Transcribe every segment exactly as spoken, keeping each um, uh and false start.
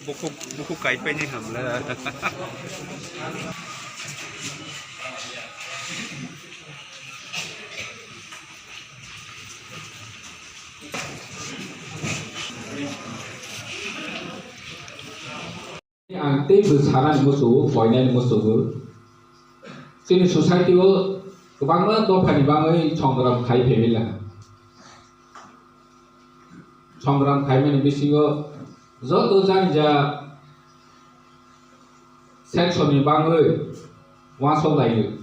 Buku, buku kaipai ni hamla. Ang tei bw sanani muchungo, koinani muchungo. Chini society o kwbangma dophani bagwi songram khai phaimani laha. Songram khaimani bisingo joto jani ja section ni bagwi uansuk laio.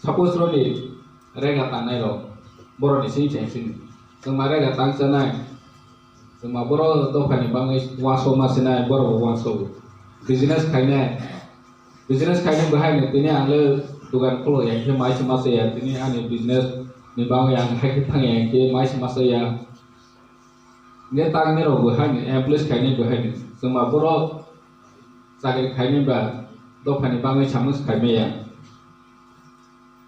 Suppose roni rega tangnai rok, borok ni sing seng sini. Chwng ma rega tang chanai, chwng ma borok dophani bagwi uansuk ma sinai, borok bo uansuk. Business khainai, business khainai bo hai no tini ang le dugan kholo ya, hingke mai se ma se ya, tini ani business ni bagwi ang hai khe thang ya, hingke mai se ma se ya. Hingke tang ni rok bo hai no, employees khainai bo hai no, chwng ma borok chakri khainai ba dophani bagwi samung se khaimai ya.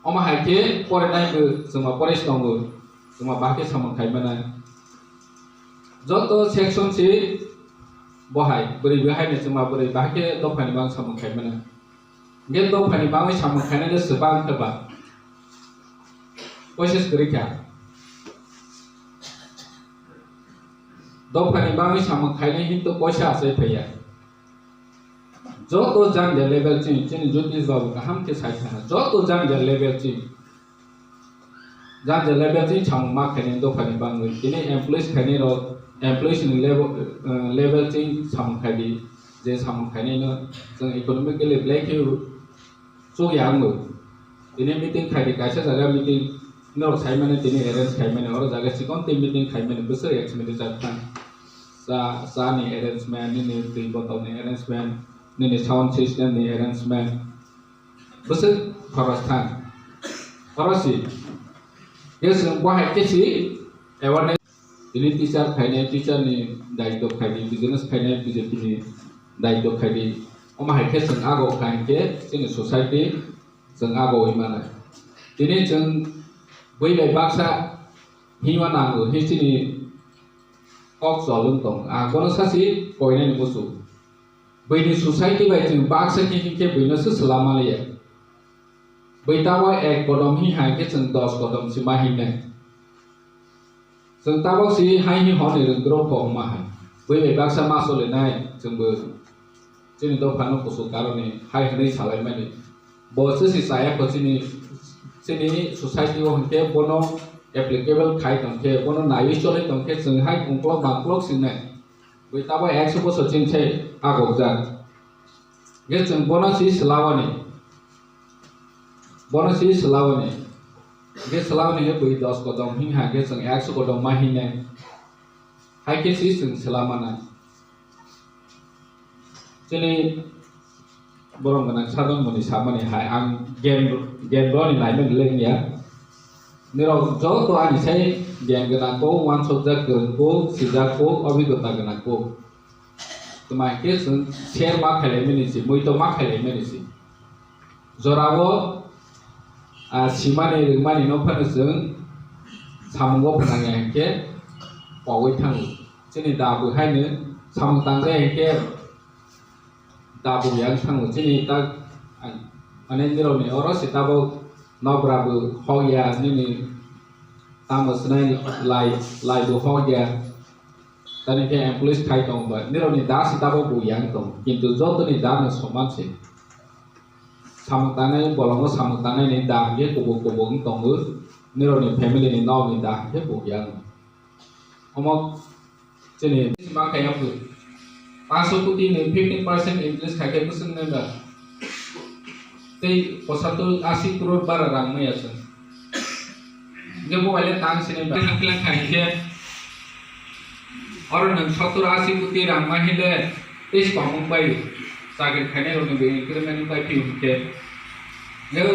Omo hai khe porinai bo chwng ma pore se tongo, chwng ma bahai khe samung khai mano. Joto section si bo hai, bwrwi bo hai no chwng ma bwrwi bahai khe dophani bagwi samung khai mano. Hingke dophani bagwi samung khainai le swbang khe ba process kwrwi kha. Dophani bagwi samung khainai hinto poisa achai phaiya. Joto janja level chini, chini Jyotish babu kaham khe sai khana. Joto janja level chini, janja level chini samung ma khainai dophani bagwi. Tini employees khainai rok, employees ni level, eh, level chini samung khai di. Je samung khainai no chwng economically black khe chukya wngwi. Tini meeting khai di, kaisa jaga meeting norok sai mani, tini arrange khai mani, oro jaga chikon tei meeting khai mani, bwswk expenditure thang. Cha, cha ni arrangement, nini twi bottle ni arrangement, nini sound system ni arrangement, bwswk khoros thang. Oro si, je chwng bo hai khe si awareness. Tini teacher khainai, teacher ni daitw khai di, business khainai, B J P ni daitw khai di. Omo hai khe chwng ago kha hinkhe chini society chwng ago wi mano. Tini chwng bui bai baksa hima nango, hi chini kok chol wng tong. Ang bono sasi koinani muchung. Buini society bai chwng baksa khe hinkhe buino se swlam maliya. Bui tamo ek kodom hi hai khe chwng dos kodom se ma hinnai. Chwng tabok si hai hi hwnwi rwngdrop kho wngma hai. Bui bai baksa ma solinai chwngbo chini dophano kuchuk karoni hai hwnwi salaimani. Bo chwsi chaya kho chini, chini society o hwnkhe bono applicable khai tongkhe, bono naiwi choli tongkhe chwng hai ungklok bangklok singnai. Bui tabo ekso bosor chini sai agokjak. Hwnkhe chwng bono si swlawani. Bono si swlawani. Hwnkhe swlawani khe bui dos kodom hing hai khe chwng ekso kodom ma hingnai. Hai khe si chwng swlamana. Chini borok gwnang sadon muni samani hai ang gen, gen roni naimani le wngya. Nirok joto ani sai gen gwnang kho, uansukjak kwrwng kho, sijak kho, obhigota gwnang kho. Tma hinkhe chwng share ma khailaimani se, muito ma khailaimani se. Jorao, ah, simani rwngmani no phano chwng samungo phnangya hinkhe pogwi thango. Chini da bo haino samung tangjaya hinkhe da bo yang thango. Chini ta, ah, mane nirokni oro se tabok nokra bo hokya, nini tamo swnai lai, lai bo hokya. Tani khe employees khai tong ba, nirokni da se tabok bo yang tong, kintu jotoni da no soman se. Samung tangnai bolongo samung tangnai ni da hwnkhe kubuk kubuk wng tongo, nirokni family ni nokni da hwnkhe bo yang. Omo chini ma kaya bo. Panso koti ni fifteen percent increase khai khe bwswk nai ba. Tei posatur asi crore bara rang maya chwng. Hwnkhe bo bai le tang sini ba. Tei hakhe lang khai khe oro nwng sottor asi koti rang ma hile tei se tongmung bai chakri khainai rokni bo increment bai phi hwnkhe.